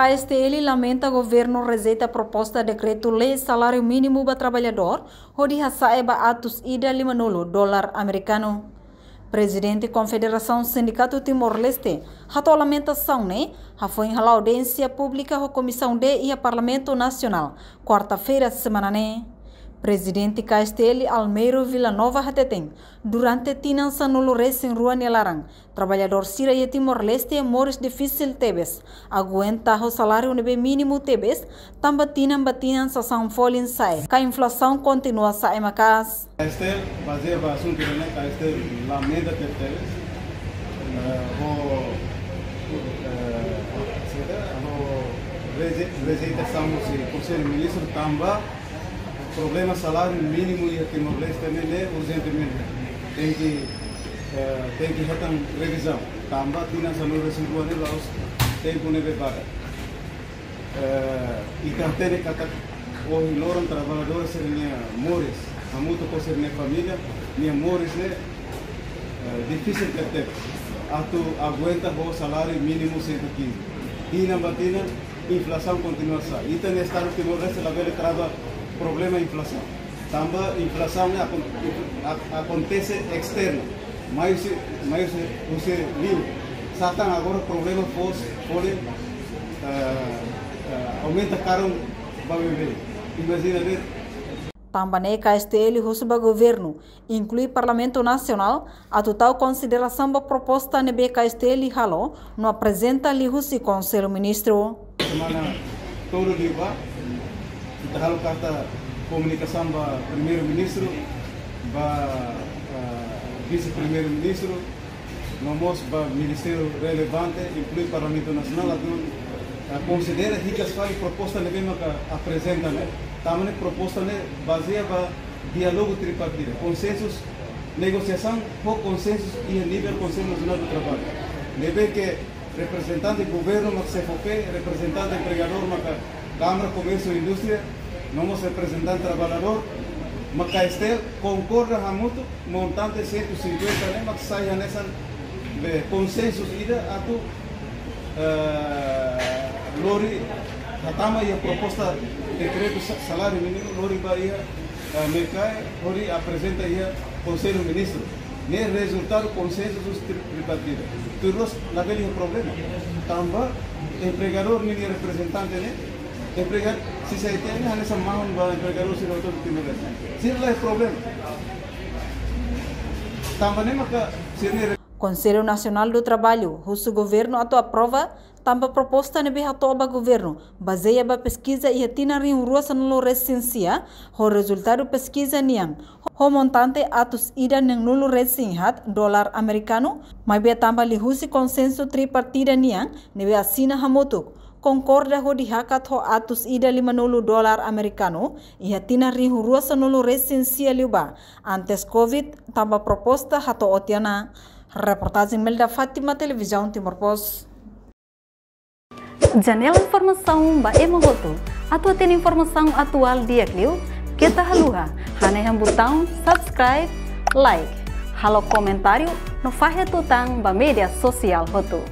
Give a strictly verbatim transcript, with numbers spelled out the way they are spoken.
K S T L lamenta governu rejeita proposta dekretu lei saláriu mínimu ba traballadór, hodi hasa'e ba atus ida limanulu dolar amerikanu. Prezidente Konfederasaun Sindikatu Timor-Leste hato'o lamentasaun ne'e hafoin halo audiénsia públika ho Komisaun D iha Parlamentu Nasionál, kuarta-feira semana ne'e. Prezidente K S T L Almeiro Vila Nova hateten, durante tinan sanulu-resin-rua nia laran, traballadór sira iha Timor-Leste moris difisil tebes, aguenta ho saláriu ne'ebé mínimu tebes, tanba tinan ba tinan sasán folin sa'e, ka inflasaun kontinua sa'e maka'as. K S T L, bazeia ba asuntu ne'e, K S T L lamenta tebetebes, eh, ho, eh, ho reje-, rejeitasaun husi Konsellu Ministru tanba problema saláriu mínimu iha Timor-Leste ne'e, ne'e urjentemente tenke, eh, tenke hetan revizaun. Tanba tinan sanulu-resin-rua ne'e la'ós tempu ne'ebé badak. Eh, ita hatene katak ohin loron traballadór sira-nia moris, hamutuk ho sira-nia família, nia moris ne'e, eh, difisil tebes atu aguenta ho saláriu mínimu cento e quinze. Tinan ba tinan, inflasaun kontinua sa'e. Ita-nia Estadu Timor-Leste labele trava problema inflasaun. Tanba inflasaun ne'e akon-, ak-, akontese esternu. Mai husi, mai husi, husi liur. Satán agora problema foos, folin, eh, eh, aumenta karun ba bebé. Imajina de'it. Tanba ne'e K S T L husu ba governu, inklui Parlamentu Nasionál, atu tau konsiderasaun ba proposta ne'ebé K S T L halo no aprezenta liuhusi Konsellu Ministru. Semana tolu liubá, ita halo karta komunikasaun ba Primeiru-Ministru, ba, ah, Vise-Primeiru-Ministru, no mós ba ministériu relevante, inklui Parlamentu Nasionál, atu, ah, konsidera hikas fali proposta ne'ebé maka aprezenta ne'e. Tanba ne'e proposta ne'e bazeia ba diálogu tripartida, konsensus, negosiasaun ho konsensus iha nivel Konsellu Nasionál do Traballu. Ne'ebé ke reprezentante governu maka C F O P, reprezentante empregadór maka Kámara Komérsiu Indústria, no mós reprezentante traballadór, maka K S T L konkorda hamutuk montante cento e cinquenta ne'e maka sai hanesan be konsensus ida atu, eh, lori hatama iha proposta dekretu sa-, saláriu mínimu lori ba iha, eh, MECAE, hodi aprezenta iha Konsellu Ministru. Ne'e rezultadu konsensu husi tri-, tripartida. Tuir loloos labele iha problema. Tanba empregadór ninia reprezentante ne'e, emprega-, C C I T ne'e hanesan mahon ba empregadór sira hotu Timor-Leste. Sira la iha problema. Tanba ne'e maka sira-nia re- Konsellu Nasionál do Traballu husu governu atu aprova tanba proposta ne'ebé hato'o ba governu bazeia ba peskiza iha tinan rihun rua sanulu-resin-sia, ho rezultadu peskiza nian, ho montante atus ida neenulu-resin-haat dolar amerikanu, maibé tanba liuhusi konsensu tripartida nian ne'ebé asina hamutuk, konkorda hodi hakat ho atus ida limanulu dolar amerikanu iha tinan rihun rua sanulu-resin-sia liubá, antes Covid, tanba proposta hato'o tiha ona. Reportajen Melda Fátima, Televizaun Timor Post. Janela informasaun ba ema hotu. Atu hatene informasaun atuál di'ak liu, keta haluha hanehan butaun subscribe, like, halo komentáriu no fahe tutan ba média sosiál hotu.